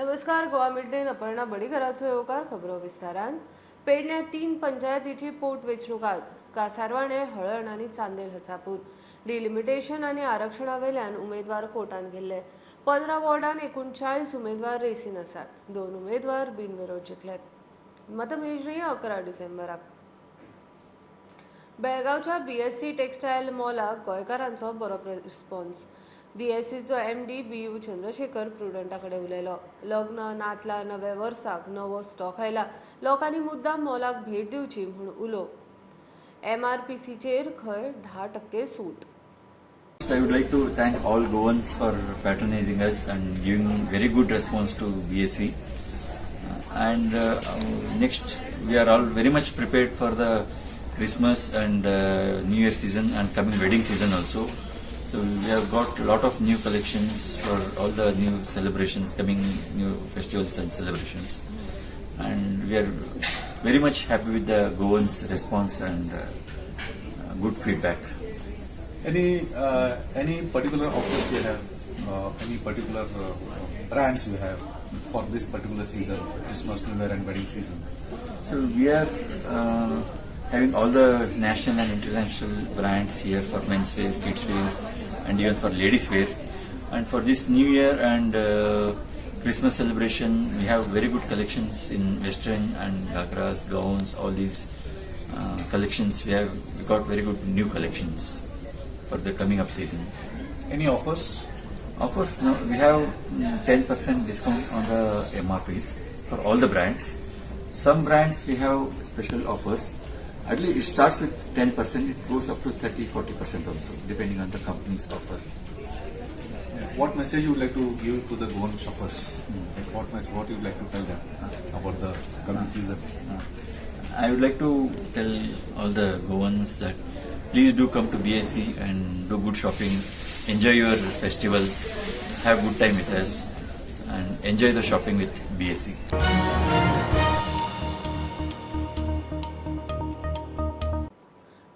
नमस्कार, Goa mid day Aparna बडीघराचो येवकार. खबरो विस्तारान. पेडण्या तीन पंचायतीची पोट वेंचणूक आज. कासारवाणे, हळण आनी चांदेल हसापूर. डिलिमिटेशन आनी आरक्षणा वेल्यान उमेदवार कोर्टान गेल्ले. 15 वॉर्डान एकूण 40 उमेदवार रेसीन आसात. 2 उमेदवार बिनविरोध जिखल्यात. मतमेजणी 11 डिसेंबराक. बेळगांवच्या बीएससी टेक्सटायल मॉलाक गोंयकारांचो बरो रिस्पॉन्स. बीएससीचो एमडी बीयू चंद्रशेखर प्रुडंटा कडेन उलयलो. लग्न, नातला, नव्या वर्साक नवो स्टॉक आयला. लोकांनी मुद्दाम मॉलाक भेट दिवची म्हूण उलो. एमआरपीसीचेर खंय 10% सूट. I would like to thank all Goans for patronizing us and giving very good response to BSC. And next, we are all very much prepared for the Christmas and New Year season and coming wedding season also. So we have got a lot of new collections for all the new celebrations, coming new festivals and celebrations. And we are very much happy with the Goans' response and good feedback. Any particular offers you have? Any particular brands you have for this particular season, Christmas, New Year and wedding season? So we are having all the national and international brands here for men's wear, kids wear, and even for ladies wear. And for this New Year and Christmas celebration, we have very good collections in Western and ghagras, gowns, all these collections. We got very good new collections for the coming up season. Any offers? Offers, no, we have 10% discount on the MRPs for all the brands. Some brands we have special offers. At least it starts with 10%, it goes up to 30-40% also, depending on the company's offer. Yeah. What message you would like to give to the Goan shoppers? Like what you would like to tell them about the coming season? I would like to tell all the Goans that please do come to BSC and do good shopping, enjoy your festivals, have good time with us, and enjoy the shopping with BSC.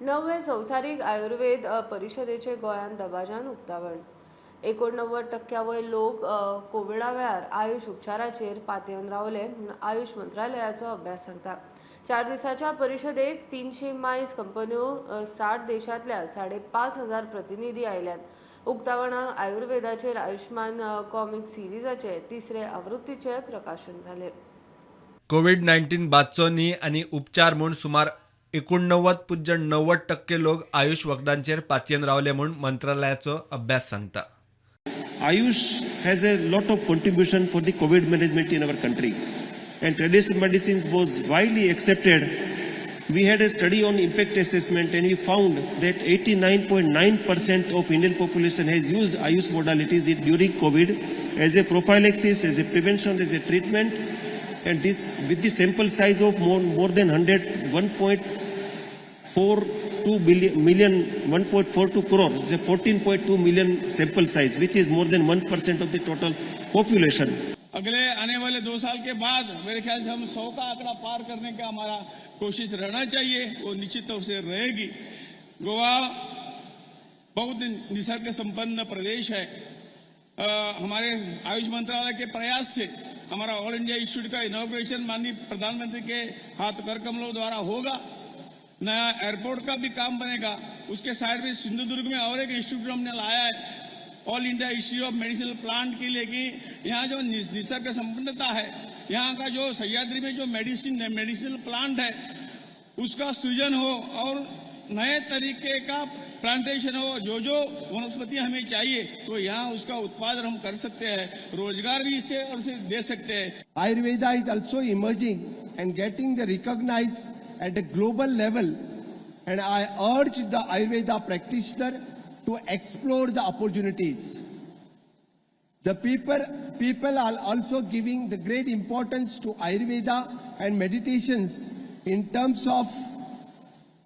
नवे संवसारीक आयुर्वेद परिशदेचे गोंयांत दबाज्यान उक्तावण. 89% वयर लोक कोविडा वेळार आयुष उपचाराचेर पातयेवन रावले म्हूण आयुष मंत्रालयाचो अभ्यास सांगता. 4 दिसाच्या परिशदेक 300 मायज कंपन्यो 60 देशांतल्या 5,500 प्रतिनिधी आयल्यात. उक्तावणाक आयुर्वेदाचेर आयुष्मान कॉमिक सिरिजाचे तिसरे आवृत्तीचे प्रकाशन जालें. कोविड-19 बादचो न्ही आनी उपचार म्हूण सुमार 89.90% लोक आयुष वखदांचेर पातयेवन रावले म्हूण मंत्रालयाचो अभ्यास सांगता. Ayush has a lot of contribution for the COVID management in our country, and traditional medicines was widely accepted. We had a study on impact assessment and we found that 89.9% of Indian population has used Ayush modalities during COVID as a prophylaxis, as a prevention, as a treatment. And this with the sample size of more than 1.42 million, 1.42 crore, it's a 14.2 million sample size, which is more than 1% of the total population. अगले आने वाले 2 साल K बाद मेरे ख्याल से हम 100 का आंकड़ा पार करने का हमारा कोशिश रहना चाहिए, वो निश्चित तौर से रहेगी. गोवा बहुत निसर्ग संपन्न प्रदेश है. हमारे आयुष मंत्रालय के प्रयास से हमारा ऑल इंडिया इंस्टीट्यूट का इनॉग्रेशन माननीय प्रधानमंत्री के हाथ कर कमलों द्वारा होगा. नया एयरपोर्ट का भी काम बनेगा. उसके साइड में सिंधुदुर्ग में और एक इंस्टीट्यूट हमने लाया है, All India Institute of Medicinal Plant K लिए, कि यहाँ जो निसर्ग संपन्नता है, यहाँ का जो सह्याद्री में जो मेडिसिन है, मेडिसिनल प्लांट है, उसका सृजन हो और नए तरीके का प्लांटेशन हो. जो जो वनस्पति हमें चाहिए तो यहाँ उसका उत्पादन हम कर सकते हैं, रोजगार भी इससे और इसे दे सकते हैं. Ayurveda is also emerging and getting the recognized at the global level, and I urge the Ayurveda practitioner to explore the opportunities. The people are also giving the great importance to Ayurveda and meditations in terms of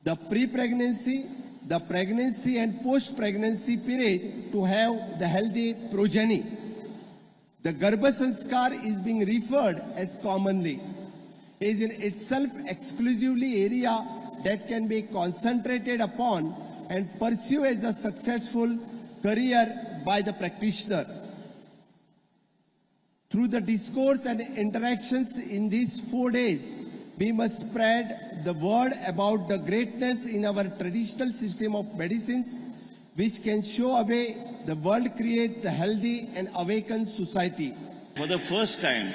the pre-pregnancy, the pregnancy and post-pregnancy period to have the healthy progeny. The Garbha Sanskar is being referred as commonly, is in itself exclusively area that can be concentrated upon and pursue as a successful career by the practitioner. Through the discourse and interactions in these 4 days, we must spread the word about the greatness in our traditional system of medicines, which can show away the world, create the healthy and awakened society. For the first time,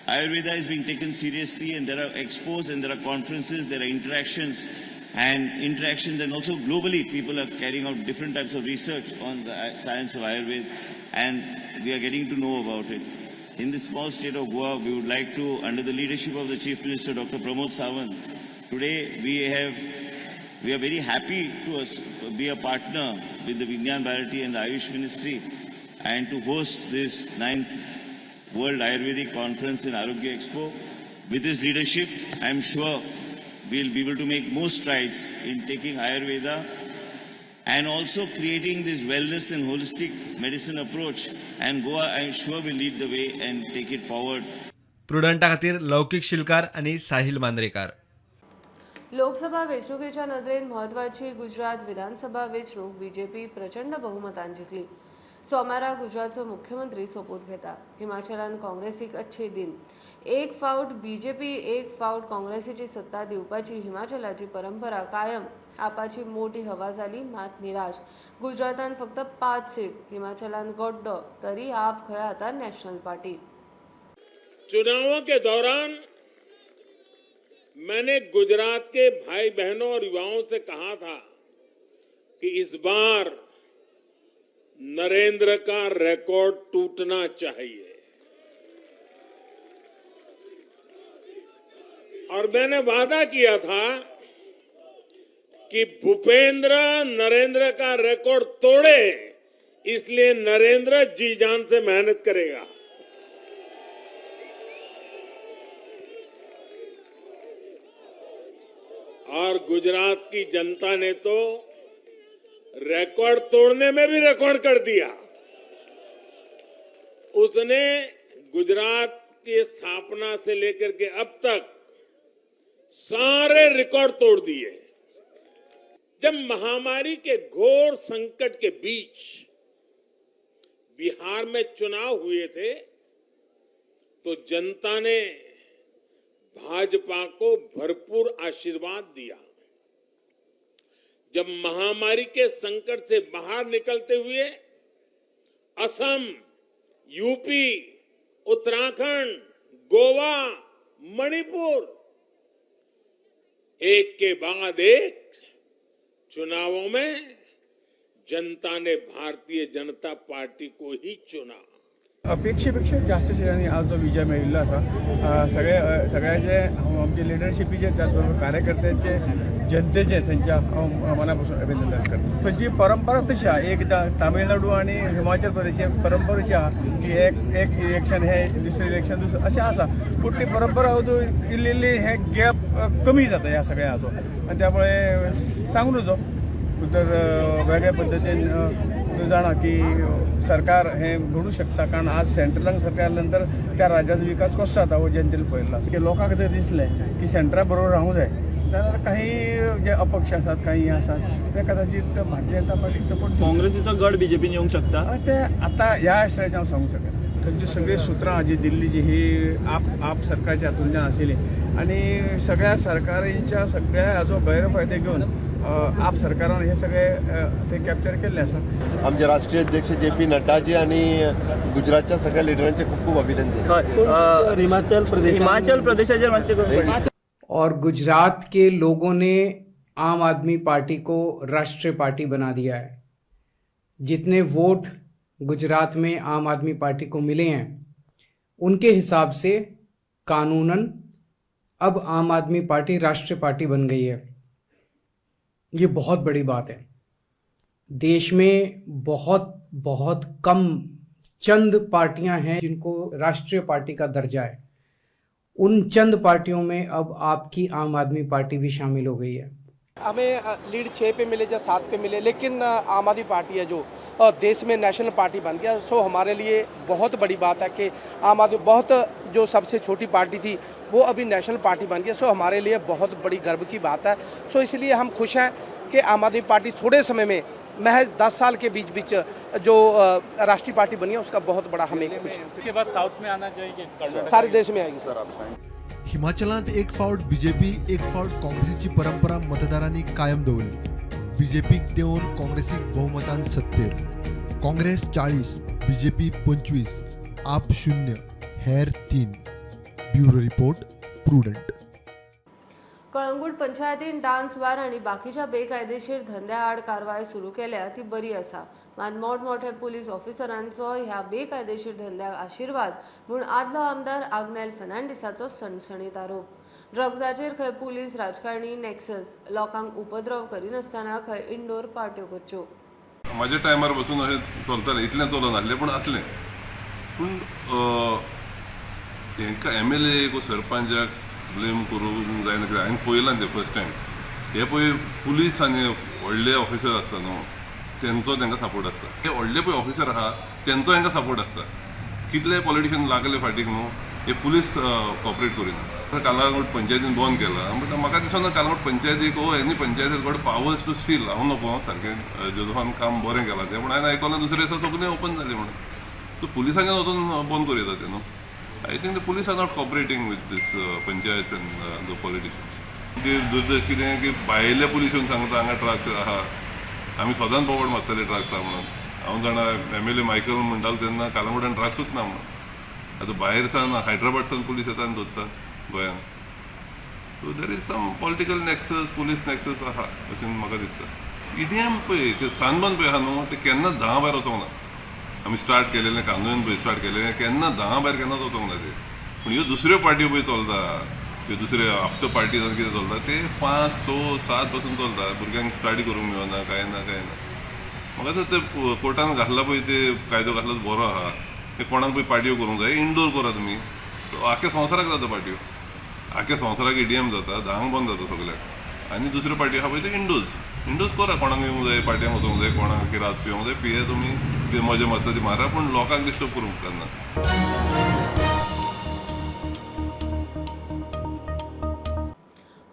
Ayurveda is being taken seriously, and there are expos and there are conferences, there are interactions and also globally people are carrying out different types of research on the science of Ayurveda, and we are getting to know about it. In this small state of Goa, we would like to, under the leadership of the Chief Minister, Dr. Pramod Sawant, today we are very happy to be a partner with the Vigyan Bharati and the Ayush Ministry and to host this 9th World Ayurvedic Conference in Arogya Expo. With his leadership, I am sure we will be able to make more strides in taking Ayurveda and also creating this wellness and holistic medicine approach, and Goa, I am sure, will lead the way and take it forward. प्रुडंटा खातीर लौकीक शिलकार आनी साहिल मांद्रेकार. लोकसभा वेंचणुकेच्या नदरेन म्हत्वाची गुजरात विधानसभा वेंचणूक BJP प्रचंड बहुमतान जिखली. सोमारा गुजरातचो मुख्यमंत्री सोपूत घेता. हिमाचलान काँग्रेसीक अच्छे दिन. एक फावट बीजेपी एक फावट काँग्रेसीची सत्ता दिवपाची हिमाचलाची परंपरा कायम. आपाची मोठी हवा जाली मात निराश. गुजरातान फक्त 5 सीट, हिमाचलान गड्डो, तरी आप खंय आता नॅशनल पार्टी. चुनावों के दौरान मैंने गुजरात के भाई बहनों और युवाओं से कहा था कि इस बार नरेंद्र का रिकॉर्ड टूटना चाहिए, और मैंने वादा किया था कि भूपेंद्र नरेंद्र का रिकॉर्ड तोड़े, इसलिए नरेंद्र जी जान से मेहनत करेगा। और गुजरात की जनता ने तो रिकॉर्ड तोड़ने में भी रिकॉर्ड कर दिया। उसने गुजरात की स्थापना से लेकर के अब तक सारे रिकॉर्ड तोड़ दिए। जब महामारी के घोर संकट के बीच बिहार में चुनाव हुए थे तो जनता ने भाजपा को भरपूर आशीर्वाद दिया। जब महामारी के संकट से बाहर निकलते हुए असम, यूपी, उत्तराखंड, गोवा, मणिपुर, एक के बाद एक चुनावों में जनता ने भारतीय जनता पार्टी को ही चुना। अपेक्षेपेक्षा जास्त सीटांनी आज जो विजय मेळिल्लो आसा, सगळ्याचे आमचे लिडरशिपीचे, त्याचबरोबर कार्यकर्त्यांचे, जनतेचे, थंयच्या हांव मना पासून अभिनंदन करता. थंयची परंपरा तशी आहा, एक तामिळनाडू आनी हिमाचल प्रदेश परंपरा अशी आहा की एक एक इलेक्शन हे दुसरें इलेक्शन दुसरें अशें आसा, पूण ती परंपरा अजून इल्ली इल्ली हे गॅप कमी जाता ह्या सगळ्या हाचो, आनी त्यामुळे सांगू नजो तर वेगळ्या पद्दतीन तूं जाणा की सरकार हें घडूं शकता, कारण आज सेंट्रलान सरकार आयल्या नंतर त्या राज्याचो विकास कसो जाता हो जनतेन पळयल्लो आसा. की लोकांक जर दिसलें की सेंट्रा बरोबर रावूंक जाय जाल्यार काही जे अपक्ष आसात, काही हे आसात, ते कदाचित भारतीय जनता पार्टीक सपोर्ट. काँग्रेसीचो गड बीजेपीन येवंक शकता ते आतां ह्या स्टेजार हांव सांगूंक शकना. थंयची सगळीं सुत्रां जी दिल्लीची ही आप सरकारच्या हातूंतल्यान आशिल्ली आनी सगळ्या सरकारींच्या सगळ्या हाचो गैरफायदे घेवन आप सरकारान हे सगळे ते कॅप्चर केल्ले आसा. आमचे राष्ट्रीय अध्यक्ष जे पी नड्डाजी आणि गुजरातच्या सगळ्या लिडरांचे खूप खूप अभिनंदन. हिमाचल प्रदेशाचेर मातशें. और गुजरात के लोगों ने आम आदमी पार्टी को राष्ट्रीय पार्टी बना दिया है. जितने वोट गुजरात में आम आदमी पार्टी को मिले हैं उनके हिसाब से कानूनन अब आम आदमी पार्टी राष्ट्रीय पार्टी बन गई है. ये बहुत बड़ी बात है. देश में बहुत बहुत कम चंद पार्टियां हैं जिनको राष्ट्रीय पार्टी का दर्जा है. उन चंद पार्टियों में अब आपकी आम आदमी पार्टी भी शामिल हो गई है. हमें लीड 6 पे मिले या 7 पे मिले, लेकिन आम आदमी पार्टी है जो देश में नेशनल पार्टी बन गया, सो हमारे लिए बहुत बड़ी बात है कि आम आदमी बहुत जो सबसे छोटी पार्टी थी वो अभी नेशनल पार्टी बन गया, सो हमारे लिए बहुत बड़ी गर्व की बात है. सो इसलिए हम खुश हैं कि आम आदमी पार्टी थोड़े समय में महज 10 साल के बीच बीच जो राष्ट्रीय पार्टी बनी है उसका बहुत बड़ा हमें खुशी। इसके बाद साउथ में आना चाहिए, सारे देश में आएगी सर। हिमाचलांत एक फावट बीजेपी, एक फावट काँग्रेसीची परंपरा मतदारांनी कायम दवरली। बीजेपीक देंवन काँग्रेसीक बहुमतान सत्तेर, काँग्रेस 40, बीजेपी 25, आप 0, हेर 3। Bureau report, Prudent. Calangute पंचायतीन डान्स बार आनी बाकीच्या बेकायदेशीर धंद्या आड कारवाय सुरू केल्या ती बरी आसा, मात मोठमोठे पुलीस ऑफिसरांचो ह्या बेकायदेशीर धंद्याक आशिर्वाद म्हूण आदलो आमदार आग्नेल फर्नांडीसाचो सणसणीत आरोप। ड्रग्जाचेर खंय पुलीस राजकारणी नॅक्सस, लोकांक उपद्रव करिनासतना खंय इंडोर पार्ट्यो करच्यो। म्हाज्या टायमार बसून अशें चलतालें, इतलें चलनासलें पूण आसलें। पूण हेंकां MLA सरपंचाक ब्लेम करूंक जायना, कित्याक हांवें पळयलां तें फर्स्ट टायम। हे पळय पुलीस आनी व्हडले ऑफिसर आसता न्हू, तेंचो तांकां सपोर्ट आसता। हे व्हडले पळय ऑफिसर आहा तेंचो तांकां सपोर्ट आसता। कितले पॉलिटिशन लागले फाटीक न्हू, हे पुलीस कॉपरेट करिना। कालांगूट पंचायतीन बंद केला, बट म्हाका दिसना कालांगूट पंचायतीक ओ any panchayat has got powers to seal. हांव नको सारकें जोजफान काम बरें केलां तें, पूण हांवें आयकलां दुसरे दिसा सगळें ओपन जालें म्हणून। सो पुलिसांनी वचून बंद करूं येता तें न्हू। I think the police are not cooperating with this panchayats and the politicians. दुर्दश कितें की भायले पुलीस येवन सांगता हांगा ड्रग्स आहा, आमी सदांच बोबड मारताले ड्रग्स आहा म्हणून। हांव जाणा MLA Michael म्हणटालो तेन्ना कालांगुटान ड्रग्सूच ना म्हणून। आतां भायर सावन हैदराबाद सावन पुलीस येता आनी दोत्ता गोंयांत। So there is some political nexus, police nexus आहा अशें म्हाका दिसता। EDM पळय ते सानबन पळय आहा न्हू, ते केन्नाच 10 भायर वचोंक ना। आमी स्टार्ट केलेलें कांदोळीन पळय स्टार्ट केलेलें, केन्ना 10 भायर केन्नाच वचोंक ना ते। पूण ह्यो दुसऱ्यो पार्ट्यो पळय चलता, ह्यो दुसऱ्यो आफ्टर पार्टी जावन कितें चलता ते 5, 6, 7 पासून चलता। भुरग्यांक स्टडी करूंक मेळना, कांय ना कांय ना। म्हाका दिसता ते कोर्टान घातला पळय ते कायदो घातला बरो आहा। ते कोणाक पळय पार्ट्यो करूंक जाय इंडोर करा तुमी, आख्या संवसाराक जाता पार्ट्यो, आख्या संवसाराक EDM जाता, 10 बंद जाता सगल्याक। आनी दुसऱ्यो पार्ट्यो आहा पळय ते इंडोर्स इंडोर्स करा, कोणाक येवंक जाय पार्ट्यांक वचोंक जाय, कोणाक रात पिवंक जाय पिये तुमी, कितें मजा मारता ती मारा, पूण लोकांक डिस्टर्ब करूंक उपकारना।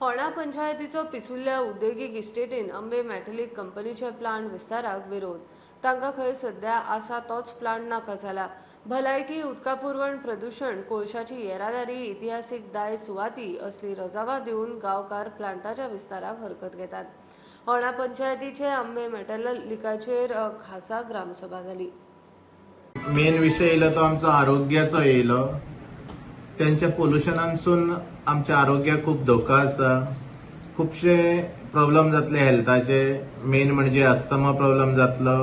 होणा पंचायतीचो पिसुल्ल्या उद्देगीक इस्टेटीन अंबे मेटलिक कंपनीच्या प्लांट विस्ताराक विरोध। तांकां खंय सद्या आसा तोच प्लांट नाका जाला। भलायकी, उदका पुरवण, प्रदूषण, कोळशाची येरादारी, इतिहासीक दाय सुवाती असली रजावा दिवन गांवकार प्लांटाच्या विस्ताराक हरकत घेतात। होणा पंचायतीचे अंबे मेटलिकाचेर खासा ग्रामसभा जाली। मेन विषय येयलो तो आमचो आरोग्याचो येयलो। त्यांच्या पोल्युशनानसून आमच्या आरोग्याक खूब धोका आसा, खुबशे प्रॉब्लम जातले हेल्थाचे। मेन म्हणजे अस्थमा प्रॉब्लम जातलो,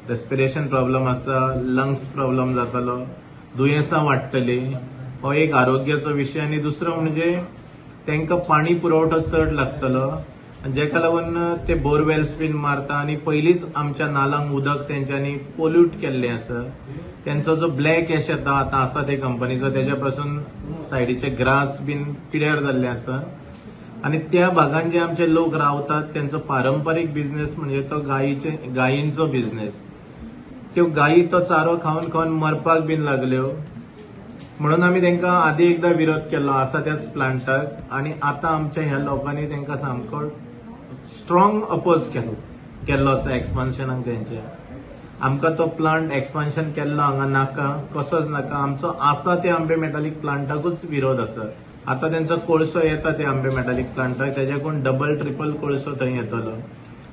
रेस्पिरेशन प्रॉब्लम आसा, लंग्स प्रॉब्लम जातलो, दुयेंसां वाडटली। हो एक आरोग्याचो विशय। आनी दुसरो म्हणजे तांकां पाणी पुरवठो चड लागतलो, जेका लागून ते बोरवेल्स बीन मारता आनी पयलींच आमच्या नालांक उदक तेंच्यांनी पोल्यूट केल्लें आसा। तेंचो जो ब्लॅक एश येता आतां आसा ते कंपनीचो, तेज्या पासून सायडीचे ग्रास बीन पिड्यार जाल्ले आसा। आनी त्या भागान जे आमचे लोक रावतात तेंचो पारंपारीक बिजनेस म्हणजे तो गायींचो बिजनेस। त्यो गायी तो चारो खावन खावन मरपाक बीन लागल्यो, म्हणून आमी तेंकां आदी एकदां विरोध केल्लो आसा त्याच प्लांटाक। आनी आतां आमच्या ह्या लोकांनी तेंकां सामको स्ट्रॉंग अपोज केल्लो आसा एक्सपान्शनाक तेंच्या। आमकां तो प्लांट एक्सपान्शन केल्लो हांगा नाका, कसोच नाका। आमचो आसा ते आंबे मेटालीक प्लांटाकूच विरोध आसा। आतां तेंचो कोळसो येता ते आंबे मेटालीक प्लांटाक, तेज्याकून डबल ट्रिपल कोळसो थंय येतलो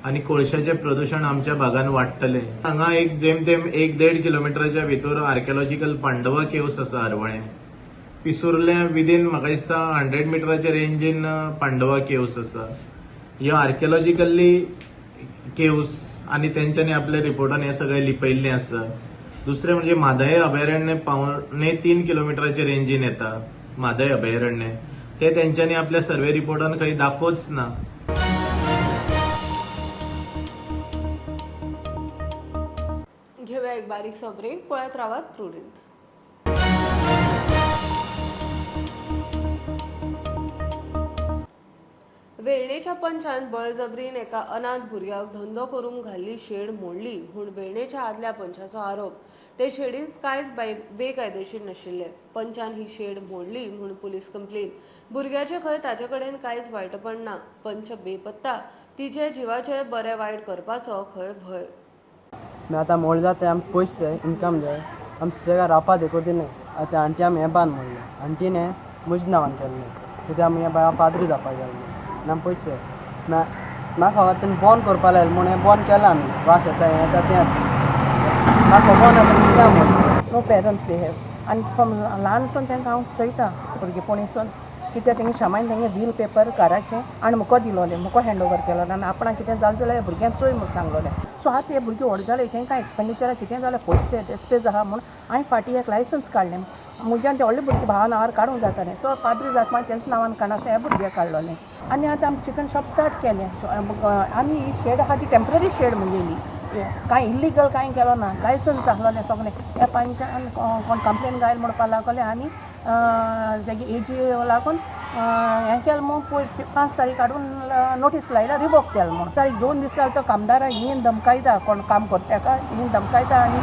आनी कोळशाचें प्रदूषण आमच्या भागान वाडटलें। हांगा एक जेमतेम 1-1.5 किलोमिटराच्या भितर आर्किओलॉजिकल पांडवा केव्स आसा हरवळें। पिसुर्ल्या विदीन म्हाका दिसता 100 मिटराच्या रेंजीन पांडवा केव्स आसा। ह्यो आर्किओलॉजिकली केव्स आनी तेंच्यांनी आपल्या रिपोर्टान हें सगळें लिपयिल्लें आसा। दुसरें म्हणजे म्हादय अभयारण्य 2.75 किलोमिटराच्या रेंजीन येता म्हादय अभयारण्य, ते तेंच्यांनी आपल्या सर्वे रिपोर्टान खंय दाखोवच ना। घेऊया एक बारीकसो ब्रेक, पळयत रावात प्रुडंट। वेर्णेच्या पंचान बळजबरीन एका अनाथ भुरग्याक धंदो करूंक घाल्ली शेड मोडली म्हूण वेर्णेच्या आदल्या पंचाचो आरोप। ते शेडींत कांयच बेकायदेशीर नाशिल्ले. पंचान ही शेड मोडली म्हूण पुलीस कंप्लेन. भुरग्याचे खंय ताचे कडेन कांयच वायटपण ना. पंच बेपत्ता, तिचे जिवाचे बरे वायट करपाचो खंय भंय. आतां मोड जाता, आमकां पयशे जाय, इनकम जाय, आम सुसेगा रावपा देखून दिलें. आतां आंटी आमी हें बांद म्हणलें, आंटीन हें म्हज्या नांवान केल्लें कित्याक आमी हें बाय पाद्री जावपाक जाय आनी आमी पयशे ना म्हाका खबर तेणें बंद करपा लायलें म्हूण हें बंद केलां आमी. वास येता, हें येता, तें येता, म्हाका खबर ना कित्याक म्हूण. नो पेरंट्स they have आनी फ्रॉम ल्हानसून तांकां हांव चोयता भुरगेपणीसून कित्याक तेंगे श्यामायन तेंगे व्हील पेपर घराचें आनी मुको दिलोलें, मुको हँड ओवर केलोलें आनी आपणाक कितें जालें जाल्यार भुरग्यांक चोय म्हूण सांगलोलें. सो आतां हे भुरगे व्हड जाले, तेंकां एक्सपेंडिचराक कितें जालें पयशे डेस्पेज आहा म्हूण हांवें फाटीं एक लायसन्स काडलें. म्हज्यान ते व्हडले भुरगे भावा नांवार काडूंक जातालें, तो पाद्री जाता मागीर तेंच्या नांवान काडनासलें, हे भुरगे काडलोलें. आनी आतां आमी चिकन शॉप स्टार्ट केलें. आमी ही शेड आहा ती टेंपररी शेड म्हणगेली, कांय इल्लिगल कांय केलो ना, लायसन्स आसलोलें सगळें. ह्या पंचान कोण कंप्लेन घायल म्हणपाक लागले आनी तेगे एजी लागून हें केलें म्हूण पयर 5 तारीख हाडून नोटीस लायल्या, रिवोक केलें म्हूण. तारीख 2 दीस जाले तो कामदाराक येवन धमकायता, कोण काम करता तेका येवन धमकायता आनी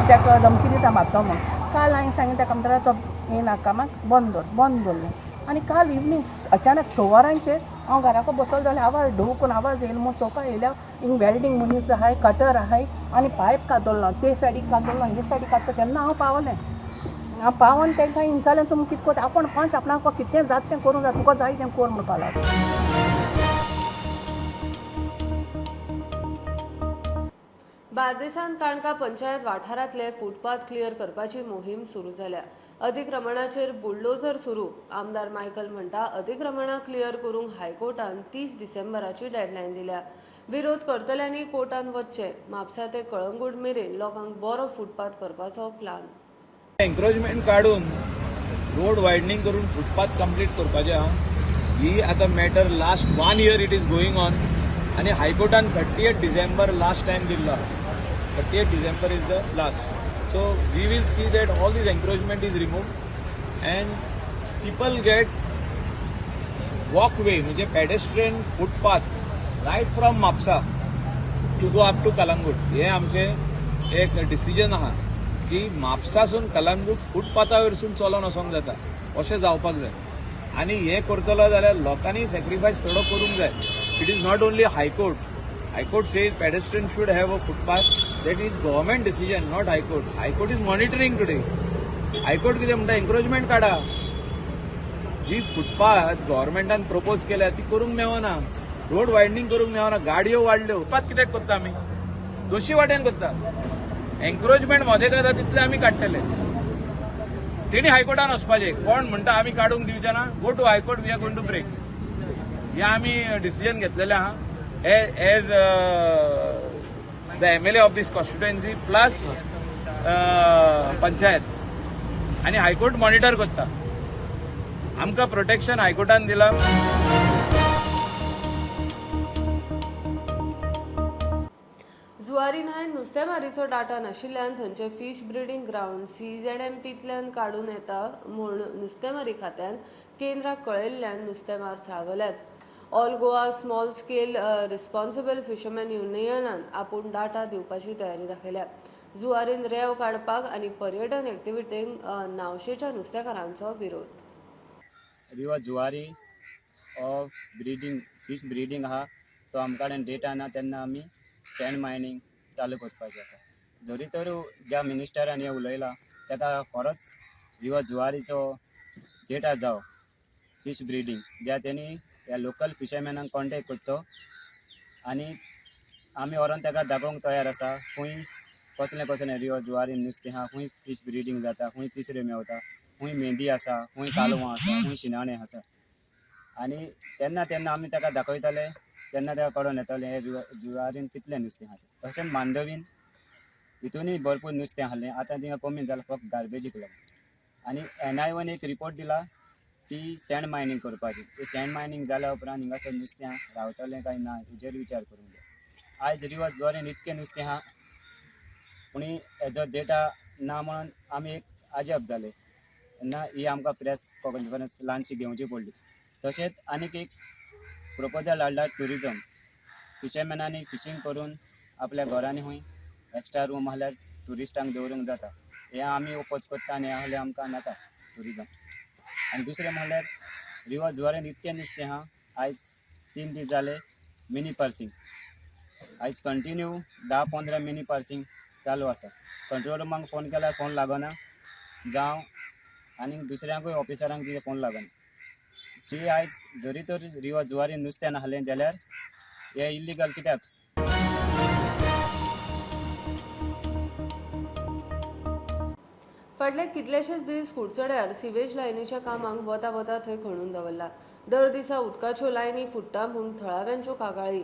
तेका धमकी दिता मारतो म्हूण. काल हांवें सांगलें त्या कामदाराक तो येना कामाक, बंद दवर, बंद दवरलें. आनी काल इवनींग अचानक 6 वरांचेर हांव घराको बसलो जाल्यार आवाज ढोव करून आवाज येयलो म्हूण चोवपा येयल्या हिंग वेल्डींग मनीस आहाय, कटर आहाय आनी पायप कातरलो, ते सायडीक कातरलो, हे सायडीक कातरलो. तेन्ना हांव पावलें. हांव पावन तांकां विचारलें तुमी कितें करता, आपूण पंच आपणाक कितें जाता तें करूंक जाय, तुका जाय तें कर म्हणपाक लागलो. बार्देसांत काणका पंचायत वाठारांतले फुटपाथ क्लियर करपाची मोहीम सुरू जाल्या. अतिक्रमणाचेर बुलडोझर सुरू. आमदार मायकल म्हणटा अतिक्रमणां क्लियर करूंक हायकोर्टान 30 डिसेंबराची डेडलायन दिल्या. विरोध करतल्यांनी कोर्टान वचचें. म्हापसा ते कळंगूट मेरेन लोकांक बरो फुटपाथ करपाचो प्लान. एन्क्रोचमेंट काडून रोड वायडनींग करून फुटपाथ कंप्लीट करपाचें आहा. ही आतां matter last 1 year it is going on आनी हायकोर्टान 30 डिसेंबर लास्ट टायम दिल्लो आहा. 30 December is the last. So we will see that all this encroachment is removed and people get walkway, म्हणजे pedestrian footpath right from Mapusa to go up to Calangute. हे आमचें एक decision आहा की म्हापसासून कलंगूट फुटपाथा वयरसून चलोन वचोंक जाता अशें जावपाक जाय. आनी हें करतलो जाल्यार लोकांनी सॅक्रिफायस थोडो करूंक जाय. It is not only high court. High court says pedestrian should have a footpath. That is government decision, not high court. High court is monitoring today. High court कितें म्हणटा, एन्क्रोचमेंट काडा. जी फुटपाथ गव्हर्मेंटान प्रपोज केल्या ती करूंक मेळना, road वायडनींग करूंक मेळना, गाडयो वाडल्यो. फुटपाथ कित्याक करता आमी? दोशी वाटेन करता. एन्क्रोचमेंट मदें करता तितलें आमी काडटले. तेणी हायकोर्टान वचपाचें. कोण म्हणटा आमी काडूंक दिवचे ना, go to high court, we are going to break. हें आमी डिसिजन घेतलेलें आहा as the MLA of this constituency plus panchayat. आनी हायकोर्ट मॉनिटर करता. आमकां प्रोटेक्शन हायकोर्टान दिलां. जुवारी न्हंयेंत नुस्तेमारीचो डाटा नाशिल्ल्यान थंयचे फीश ब्रिडींग ग्रावंड CZMPंतल्यान काडून येता म्हूण नुस्तेमारी खात्यान केंद्राक कळयल्ल्यान नुस्तेमार चाळवल्यात. All Goa small scale responsible fishermen युनियनान आपूण डाटा दिवपाची तयारी दाखयल्या. जुवारीन रेंव काडपाक आनी पर्यटन एक्टिविटींक नावशेच्या नुस्तेकारांचो विरोध. River Zuari of breeding fish breeding आहा तो आमकां कडेन डेटा ना तेन्ना आमी सँड मायनींग चालू करपाचें आसा. जरी तर ज्या मिनिस्टरान हें उलयलां ताका खरोच रिवर जुवारीचो डेटा जावो फीश ब्रिडींग, ज्या तेणी ह्या लोकल फिशरमॅनांक कॉन्टेक्ट करचो आनी आमी व्हरोन ताका दाखोवंक तयार आसा खंय कसलें कसलें रिवर जुवारीन नुस्तें आहा, खंय फीश ब्रिडींग जाता, खंय तिसऱ्यो मेवता, खंय मेंदी आसा, खंय कालवां आसा, खंय शिणाणें आसा. आनी तेन्ना तेन्ना आमी ताका दाखयतले, तेन्ना ताका कळोन येतलें हे जुवारीन कितलें नुस्तें आहा तें. तशेंच मांडवीन हितूनय भरपूर नुस्तें आहलें, आतां थिंगा कमी जालां फक्त गार्बेजीक लागून. आनी NIOन एक रिपोर्ट दिला की सँड मायनींग करपाची. ते सँड मायनींग जाल्या उपरांत हिंगासर नुस्तें रावतलें काय ना हेजेर विचार करूंक जाय. आयज रिवर जुवारीन इतकें नुस्तें आहा पूण हेजो डेटा ना म्हणून आमी एक अजाप जाले. तेन्ना ही आमकां प्रेस कॉन्फरन्स ल्हानशी घेवची पडली. तशेंच आनीक एक प्रपोजल हाडला ट्युरिजम फिशरमॅनांनी फिशींग करून आपल्या घरांनी खंय एक्स्ट्रा रूम आहल्यार ट्युरिस्टांक दवरूंक जाता. हें आमी ओपोज करता आनी हें आहलें आमकां नाका ट्युरिजम. आनी दुसरें म्हणल्यार रिवर जुवारीन इतकें नुस्तें आहा, आयज 3 दीस जाले मिनी पार्सिंग, आयज कंटिन्यू 10-15 मिनी पार्सिंग चालू आसा. कंट्रोल रुमाक फोन केल्यार फोन लागना, जावं आनी दुसऱ्यांकूय ऑफिसरांक तिजे फोन लागना. जी आयज जरी तर रिवर जुवारीन नुस्तें नासलें जाल्यार हें इल्लिगल कित्याक? फाटले कितलेशेच दीस कुडचड्यार सिवेज लायनीच्या कामाक वता वता थंय खणून दवरला. दर दिसा उदकाच्यो लायनी फुट्टा म्हूण थळाव्यांच्यो कागाळी.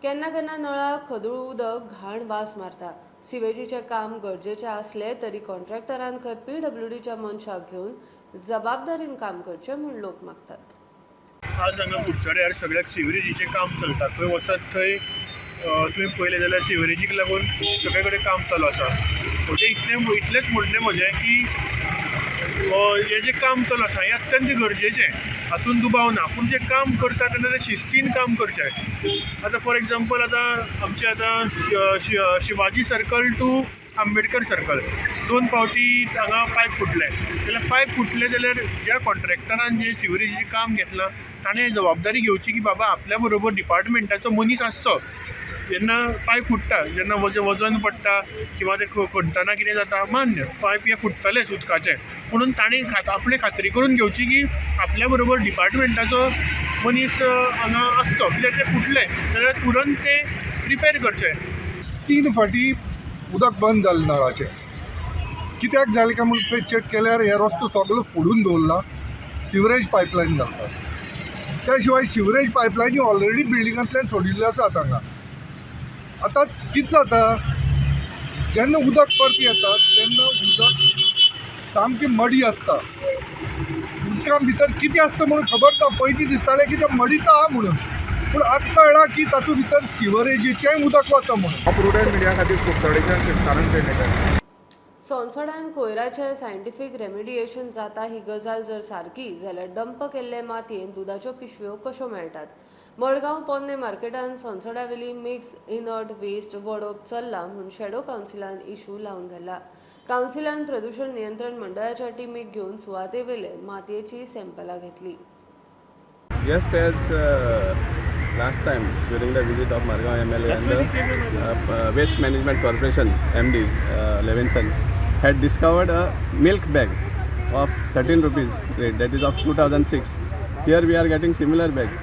केन्ना केन्ना नळाक खदूळ उदक घाण वास मारता. सिवेजीचें काम गरजेचें आसलें तरी कॉन्ट्रॅक्टरान खंय पीडब्ल्यूडीच्या मनशाक घेवन जबाबदारीन काम करचें म्हूण लोक मागतात. आज हांगा कुडचड्यार सगळ्याक सिवरेजीचें काम चलता. खंय वचत थंय तुवें पळयलें जाल्यार सिवरेजीक लागून सगळे कडेन काम चालू आसा. म्हजें इतलेंच म्हणणें म्हजें की हें जें काम चालू आसा हें अत्यंत गरजेचें, हातूंत दुबाव ना. पूण जें काम करता तेन्ना तें शिस्तीन काम करचें. आतां फॉर एग्जाम्पल आतां आमचें आतां Shivaji circle to Ambedkar circle 2 फावटी हांगा पायप फुटले जाल्यार पायप फुटले जाल्यार ज्या कॉन्ट्रॅक्टरान जें सिवरेजीचें काम घेतलां ताणें जबाबदारी घेवची की बाबा आपल्या बरोबर डिपार्टमेंटाचो मनीस आसचो. जेन्ना पायप फुट्टा जेन्ना वजन पडटा किंवा ते खणटना कितें जाता, मान्य पायप हें फुट्टलेंच उदकाचें, पुणून ताणें आपणें खात्री करून घेवची की आपल्या बरोबर डिपार्टमेंटाचो मनीस हांगा आसचो. कित्याक तें फुटलें जाल्यार तुरंत तें रिपेर करचें. 3 फावटी उदक बंद जालें नळाचें. कित्याक जालें काय म्हूण चॅक केल्यार हे रस्तो सगलो फोडून दवरला, सिवरेज पायपलायन घालतात. त्या शिवाय सिवरेज पायपलायनी ऑलरेडी बिल्डिंगांतल्यान सोडिल्ल्यो आसात हांगा. आतां कितें जाता, जेन्ना उदक परत येता तेन्ना उदक सामकी मडी आसता. उदका भितर कितें आसता म्हणून खबर ना. पयलीं दिसतालें की तें मडीच आहा म्हणून, पूण आतां कळ्ळां की तातूंत भितर सिवरेजीचेंय उदक वता म्हणून. प्रुडंट मिडिया खातीर कुडचडेच्यान शेतकारांक पेडणेकर. सोनसोड्यान कोयराचें सायंटिफीक रेमिडिएशन जाता ही गजाल जर सारकी जाल्यार डंप केल्ले मातयेन दुदाच्यो पिशव्यो कश्यो मेळटात? मडगांव पोन्ने मार्केटान सोनसोड्यावेली मिक्स इनर्ट वेस्ट वडोवप चल्ला म्हूण शॅडो कावन्सिलान इशू लावन धरला. कावन्सिलान प्रदूषण नियंत्रण मंडळाच्या टिमीक घेवन सुवातेवेले मातयेची सॅम्पलां घेतली. Just as last time during the visit of Margao MLA and the Waste Management Corporation MD Levinson had discovered a milk bag of 13 rupees rate, that is of 2006. Here we are getting similar bags.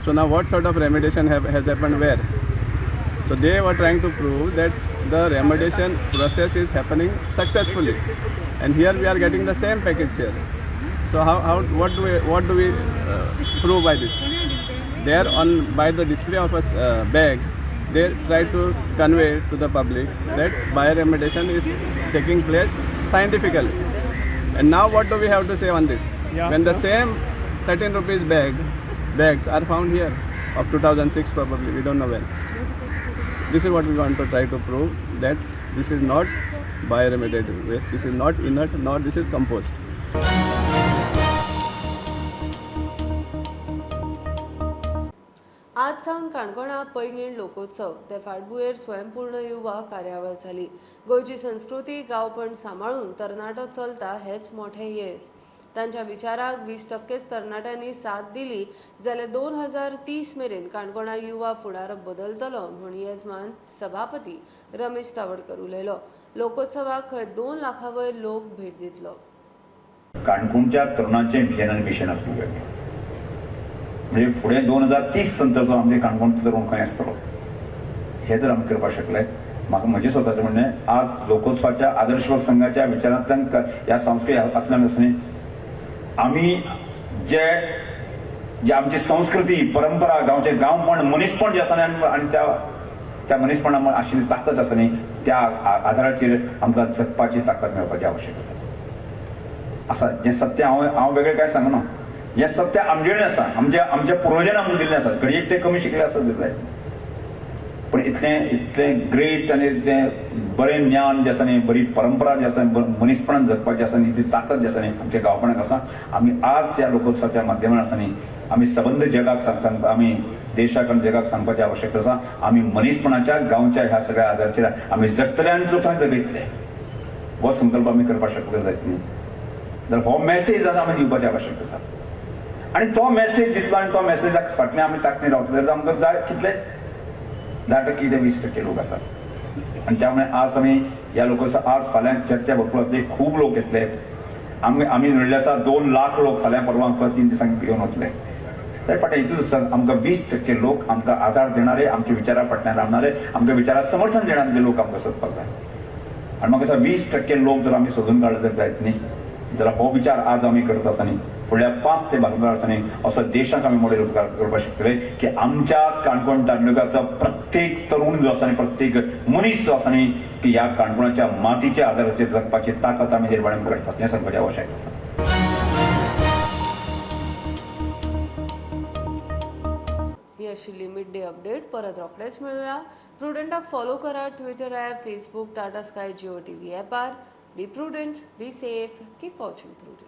So now what sort of remediation has happened where? So they were trying to prove that the remediation process is happening successfully, and here we are getting the same package here. So what do we prove by this? There on by the display of a bag, they try to convey to the public that bioremediation is taking place scientifically. And now what do we have to say on this? Yeah, when the same 13 rupees bags are found here of 2006 probably, we don't know when. This is what we want to try to prove, that this is not bioremediated waste, this is not inert, nor this is compost. आज सावन काणकोणा पैंगीण लोकोत्सव ते फाटभुंयेर स्वयंपूर्ण युवा कार्यावळ जाली. गोंयची संस्कृती गांवपण सांबाळून तरणाटो चलता हेच मोठें येस. तांच्या विचाराक 20% तरणाट्यांनी साथ दिली जाल्यार 2030 मेरेन काणकोणा युवा फुडार बदलतलो म्हूण येजमान सभापती रमेश तावडकर उलयलो. लोकोत्सवाक खंय 2 लाखां वयर लोक भेट दितलो. काणकोणच्या तरुणांचें विजन आनी मिशन आसूंक जाय. म्हणजे फुडें 2030 नंतरचो आमचे काणकोण तरुण खंय आसतलो हें जर आमी करपाक शकले, म्हाका म्हजें स्वताचें म्हणणें आज लोकोत्सवाच्या आदर्शवक संघाच्या विचारांतल्यान ह्या संस्कृतांतल्यान आसली आमी जे जे आमची संस्कृती परंपरा गांवचें गांवपण मनीसपण जें आसा न्ही आनी त्या मनीसपणा आशिल्ली ताकद आसा न्ही त्या आधाराचेर आमकां जगपाची ताकद मेळपाची आवश्यक आसा. आसा जें सत्य हांव वेगळें कांय सांगना, जें सत्य आमचें आसा, आमच्या आमच्या पुर्वजांनी आमकां दिल्लें आसा. घडयेक ते कमी शिकले आसत दिसलें, पूण इतलें इतलें ग्रेट आनी इतलें बरें ज्ञान जें आसा न्ही, बरी परंपरा जी आसा, मनीसपणान जगपाची आसा न्ही, ती ताकद जी आसा न्ही आमच्या गांवपणाक आसा. आमी आज ह्या लोकोत्सवाच्या माध्यमान आसा न्ही आमी सबंद जगाक आमी देशाक आनी जगाक सांगपाची आवश्यकता आसा. आमी मनीसपणाच्या गांवच्या ह्या सगळ्या आधाराचेर आमी जगतले आनी लोकांक जगयतले. हो संकल्प आमी करपाक शकले जायत न्ही जाल्यार हो मॅसेज आतां आमी दिवपाची आवश्यकता आसा. आनी तो मॅसेज दितलो आनी तो मॅसेजाक फाटल्यान आमी ताकदीन रावतले जाल्यार आमकां जाय कितले 10% ते 20% लोक आसात. आनी त्यामुळे आज आमी ह्या लोकांचो आज फाल्यां चर्चा भरपूर जातली, खूब लोक येतले. आमी आमी म्हणिल्ले आसा 2 लाख लोक फाल्यां परवां 3 दिसांक येवन वतले. त्या फाटल्यान हितूच आसा आमकां 20% लोक आमकां आधार देणारे, आमच्या विचारा फाटल्यान रावणारे, आमच्या विचाराक समर्थन देणारे जे लोक आमकां सोदपाक जाय. आनी म्हाका दिसता 20% लोक जर आमी सोदून काडले तर जायत न्ही जाल्यार हो विचार आज आमी करता आसतना फुडल्या 5 ते 12 वर्सांनी असो देशाक आमी मॉडेल उपकार करपाक शकतले की आमच्या काणकोण तालुक्याचो प्रत्येक तरुण जो आसा आनी प्रत्येक मनीस जो आसा न्ही की ह्या काणकोणाच्या मातीच्या आदाराचेर जगपाची ताकद आमी निर्माण करतात हें सांगपाची आवश्यक आसा. ही आशिल्ली मिड डे अपडेट. परत रोखडेच मेळुया. प्रुडंटाक फॉलो करा Twitter app, Facebook, Tata Sky, Jio TV ॲपार. Be prudent, be safe, keep watching Prudent.